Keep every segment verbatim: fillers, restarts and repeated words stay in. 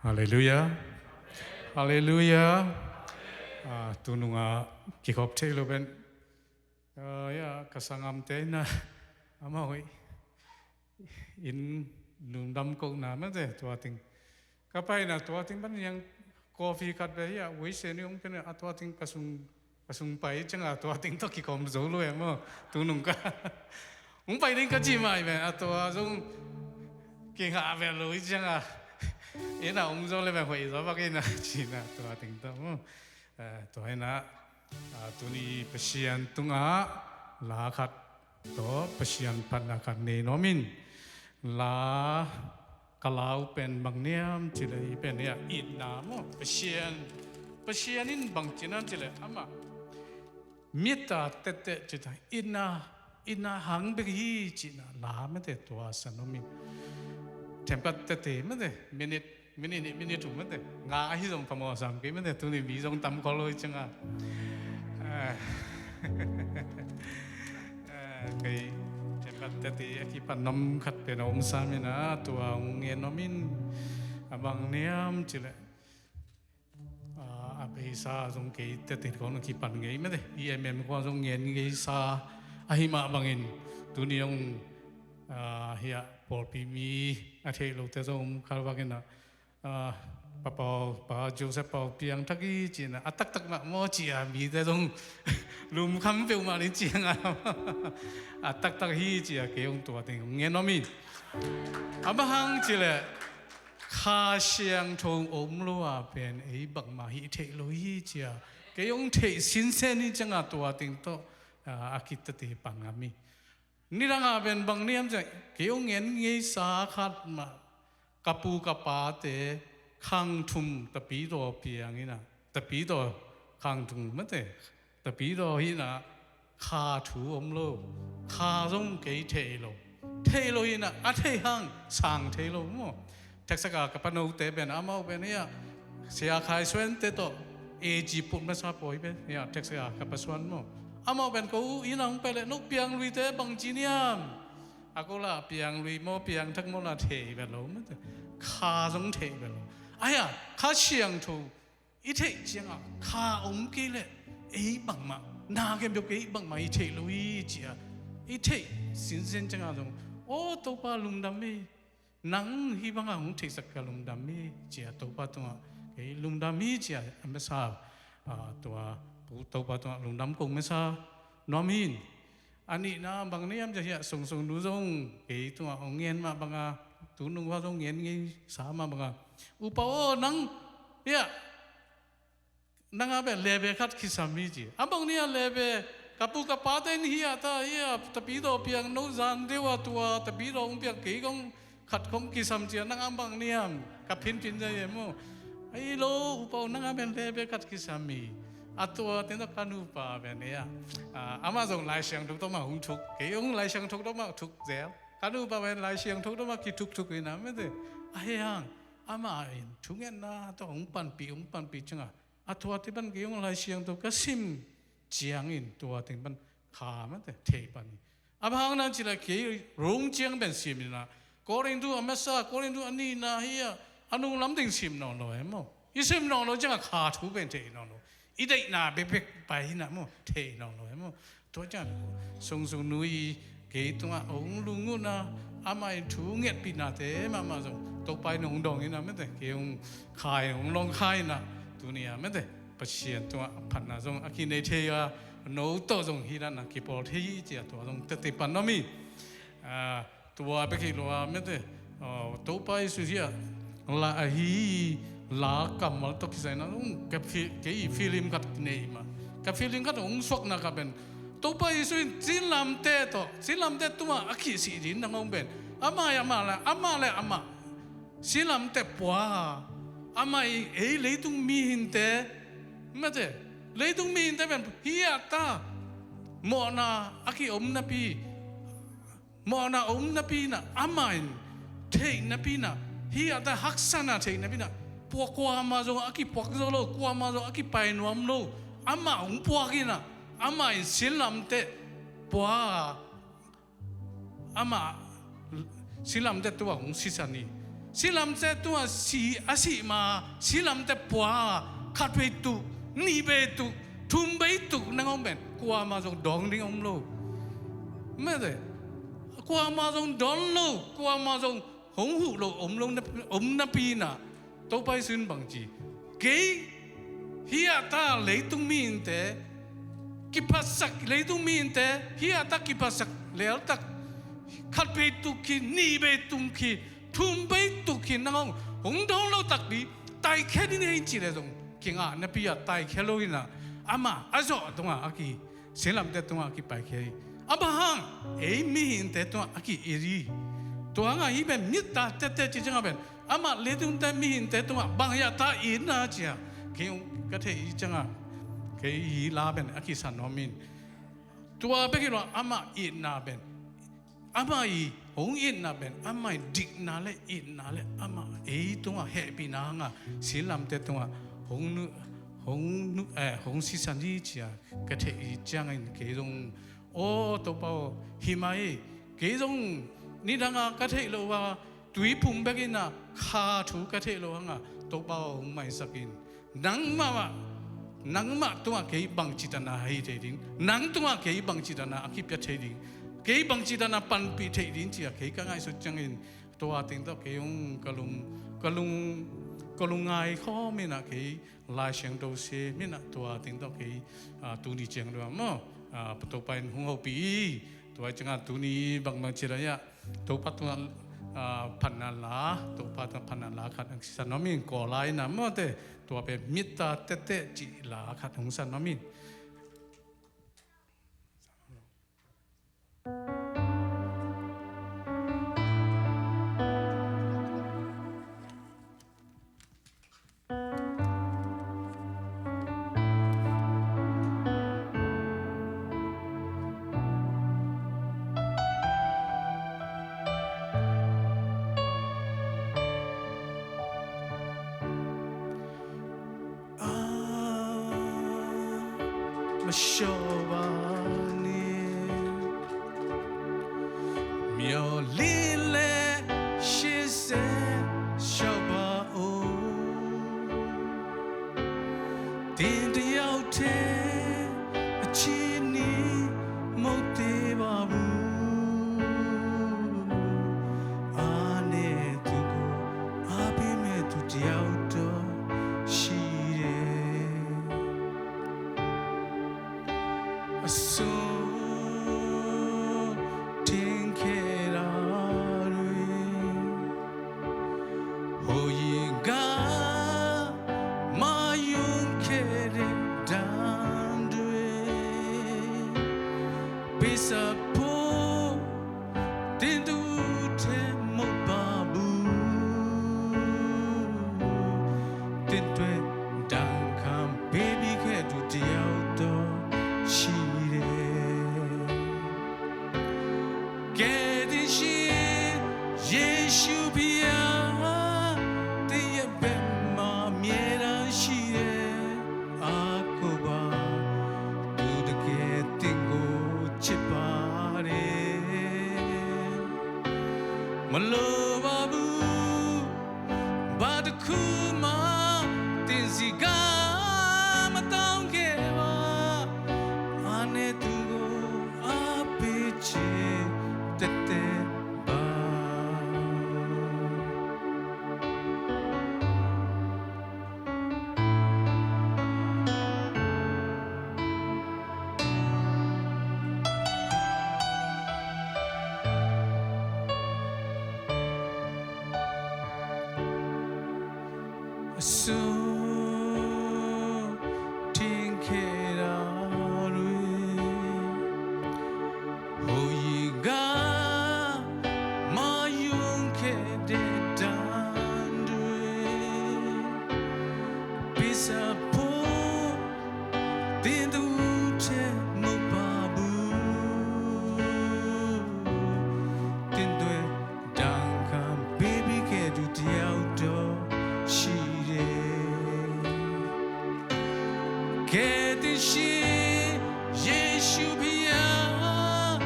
Halleluiah. Halleluiah. Ah, tunung ah kikhop thei lo pen, ah, ya, ka sanggamte in ah, amau in lungdam kohna mate, tua teng ka pai in ah, tua teng pan yang coffee khat bek hi a, uise ni hong pia in ah, tua teng ka sung ka sung pai ciang a, tua teng tawh kikhawm zo lo e maw. Tunung ka hong pai ding ka ci mai ve, a tua zong kingah ve lo hi ciang a, inn ah hong zo le ve, hoih zaw bak in ah ci in ah, tua teng tawh maw. Eh, tua hi in ah, ah, tuni Pasian tungah la khat tawh Pasian phatna khat nei nuam ing. La ka lau pen bang hiam cih leh, hih pen hi a, itna maw. Pasian, Pasian in bang ci hiam cih leh, amah mita tete cih ta, itna, itna hang bek hi cihna la mate, tua sa nuam ing. Themkhat tete mate, minit, minit nih, minit thum mate, nga ahi zong phamawh sam kei mate, tuni mi zong tam khol lo hi ciang a. Ah, ah, kei themkhat tete a kipan nuam khat pen a om sam in ah, tua hong ngen nuam ing. A bang hiam cih leh, ah, a beisa zong kei tete khawng a kipan ngei mate, i M M khawng zong ngen ngei sa, ahi mah bangin tuni hong, ah, hi a, pawlpi mi a theih lote zong om kha bak in ah, ah, Pa Pau, Pa Joseph Pau piangthak hi ci in ah, a taktak mah maw ci a, mite zong lumkham peuhmah ni ciang a, a taktak hi ci a, kei hong tua teng hong ngen nuam ing. A bang hang cih leh, Kha Siangtho om lo a pen ei bangmah hih theih lo hi ci a, kei hong theih sinsen hi ciang a, tua teng tawh, ah, a kitate pan ngam hi. Nidang a pen bang hiam cih leh, kei hong ngen ngei sa khat mah, ka pu ka pate khang thum tapidaw piang in ah, tapidaw khang thum mate, tapidaw hi in ah, kha thu om lo, kha zong kei theih lo, theih lo hi in ah, a theih hang sang thei lo maw. Texas a ka panote pen, amau pen hi a, Sia Khai Suante tawh A G put masa pawi pen hi a, Texas a ka pasuan maw. Amau pen ko inn ah hong pai leh, no piangluite bang ci hiam, a ko la pianglui maw, piangthak maw la theih ve lo mate, kha zong theih ve lo. Ahi a, Kha Siangtho i theih ciang a, kha om kei leh ei bangmah, na khempeuh kei bangmah i theih lo hi ci a, i theih sinsen ciang a zong, aw Topa lungdam hi, nang hih bang a hong theihsak ka lungdam hi ci a, Topa tungah kei lungdam hi ci a, a masa, ah, tua, Topa tungah lungdam kong masa nuam ing. A nihna bang hiam cih leh, hi a, Sungsung nu zong kei tungah hong ngen mah bang a, tunung ua zong ngen ngei sa mah bang a, U Pau aw, nang hi a, nang a beh lebe khat kisam hi ci. A bang hiam lebe, ka pu ka pate in hi a ta hi a, tapidaw piang no zan deuh a, tua tapidaw hong piang, kei kong khat kong kisam ci a, nang a bang hiam, ka phinphin zai e maw. Hi lo, U Pau, nang a beh lebe khat kisam hi. A tua teng tawh ka nupa pen hi a, ah, amah zong Lai Siangtho tawh mah hong thuk, kei zong Lai Siangtho tawh mah thuk zel. Ka nupa pen Lai Siangtho tawh mah kithukthuk hi in ah mate. Ahi hang, amah in thungetna tawh hong panpih, hong panpih ciang a, a tua teng pan kei zong Lai Siangtho ka sim ciangin, tua teng pan kha mate theih pan hi. A bang hang hiam cih leh, kei Rome ciang pen sim in ah, Korintu a masa, Korintu a nihna hi a, a nunglam teng sim nawn lo e maw. I sim nawn lo ciang a, kha thu pen theih nawn lo. I deihna bekbek pai hi in ah maw, theih nawn lo e maw. Tua ciang Sungsung nu in kei tungah hong lunggulhna, amah in thu ngetpihnate mahmah zong Topa in hong dawng hi in ah mate, kei hong kha in, hong lawng kha in ah, tuni a mate, Pasian tungah phatna zong a kinei thei a, no tawh zong hih dan a kipawl thei hi ci a, tua zong tete pan nuam hi. Ah, tua bek hi lo a mate, ah, Topa Jesu hi a, la ahi, la kammal tawh kisai in ah, um, ka fi-, kei feeling khat nei mah. Ka feeling khat hong suakna ka pen, Topa Jesu in sinlamteh tawh, sinlamteh tungah a kisih ding nang hong pen, amah, amah le, amah le, amah sinlamteh pua a, amah in ei leitung mihingte, mate, leitung mihingte pen hi a ta, mawhna a kiom napi, mawhna om napi in ah, amah in theih napi in ah, hi a ta haksatna theih napi in ah, pua, kuamah zong a kipuak zo lo, kuamah zong a kipai nuam lo, amah hong puak in ah, amah in sinlamteh pua a, amah sinlamteh tungah hong sisan hi. Silamte tungah si, a sih ma, silamte pua, khat vei tuk, nih vei tuk, thum vei tuk nangawn pen kuamah zong dawng ding om lo. Mete, kuamah zong dawn lo, kuamah zong hong huh lo om lo na, om napi inah, Topa Jesu in bangci, kei hiah ta leitung mihingte kiphatsak, leitung mihingte hiah ta kiphatsak leltak, khat vei tuk khi, nih vei tuk khi, thum vei tuk khi nangawn hong dawn lo takpi taikhia ding hi ci leh zong kingah napi ah taikhia lo inah, amah a zawh tungah a ki, silamte tungah a kipaikhia hi. Amah hang ei mihingte tungah a ki-it hi. Tua hangah hih pen mitta tette ci ciangah pen, amah leitungte mihingte tungah bang hiah ta itna ci-a, kei hong ka theih ciangah, kei hih la pen a kisan nuam in. Tua bek hi lo, amah itna pen, amah i hong itna pen, amah i dikna le itna le amah ei tungah hehpihna hangah silamte tungah hong nu, hong nu, eh, hong sisan hi ci-a ka theih ciangin kei zong, aw Topa aw, hi mah hi. Kei zong nidanga ka theih loh a, tuiphum bek inah kha thu ka theih loh hangah Topa aw hong maisak in. Nangmah, nangmah tungah kei bangci tana hei thei ding, nang tungah kei bangci tana a kipia thei ding, kei bangci tana panpih thei ding ci-a kei ka ngaihsut ciangin, tua teng tawh kei hong ka lung, ka lung, ka lungngai khawm inah kei Lai Siangtho sem inah tua teng tawh kei, ah, tuni ciang dua maw, ah, Topa in hong hopih hi. Tua ciangah tuni bangbang ci lai-ah Topa tungah, ah, phatna la, Topa tungah phatna la khat hong sisan nuam in, Kawl lai inah mawte, tua pen mitta tette cih la khat hong sisan nuam in. Mawlile shise shoba o. သင်တစ်ယောက်ထဲ အချစ်နှီးမုတ်သေးပါဘူး။ အားနဲ့သူကို အားပေးမဲ့သူတစ်ယောက်တော့ရှိတယ်။ အစိုးတင်ခဲ့တာတွေ ဟိုရင်က မယုံခဲ့တဲ့တန်တွေ ပေးဆက်ဖို့ သင်တစ်ဦးထဲမဟုတ်ပါဘူး။ သင်အတွက် တန်ခံပေးပြီးခဲ့သူတစ်ယောက်တော့ရှိတယ်။ ကယ်တင်ရှင်ယေရှုဘုရား သင်ရဲ့ဘက်မှာအမြဲတမ်းရှိတယ်။ အားကိုးပါ။ သူတကယ်သင်ကိုချစ်ပါတယ်။ မလိုပါဘူး ဘာတစ်ခုမှ သင်ဆီက မတောင်းခဲ့ပါ။ အားနဲ့သူကို အားပေးခြင်းသက်သက်ပါ။ အစိုးတင်ခဲ့တာတွေ ဟိုရင်က မယုံခဲ့တဲ့တန်တွေ ပေးဆက်ဖို့ သင်တစ်ဦးထဲမဟုတ်ပါဘူး။ သင်အတွက် တန်ခံပေးပြီးခဲ့သူတစ်ယောက်တော့ရှိတယ်။ ကယ်တင်ရှင်ယေရှုဘုရား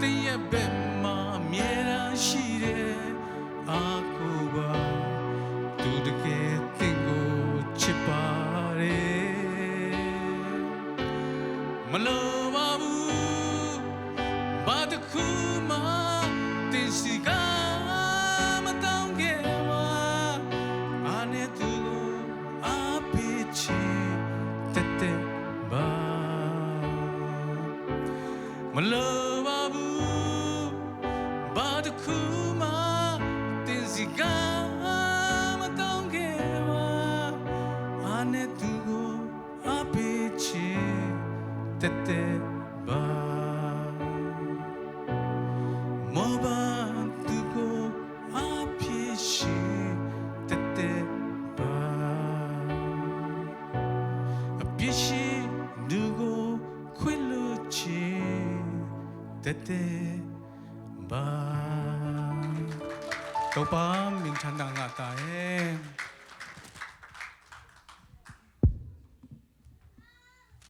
သင်ရဲ့ဘက်မှာအမြဲတမ်းရှိတယ်။ အားကိုးပါ သက်သက်ပါ။ မောဘသူကိုအပြစ်ရှိသက်သက်ပါ။ အပြစ်ရှိသူကိုခွင့်လွှတ်ခြင်းသက်သက်ပါ။ တောပါမင်္ဂလာငါတာရဲ့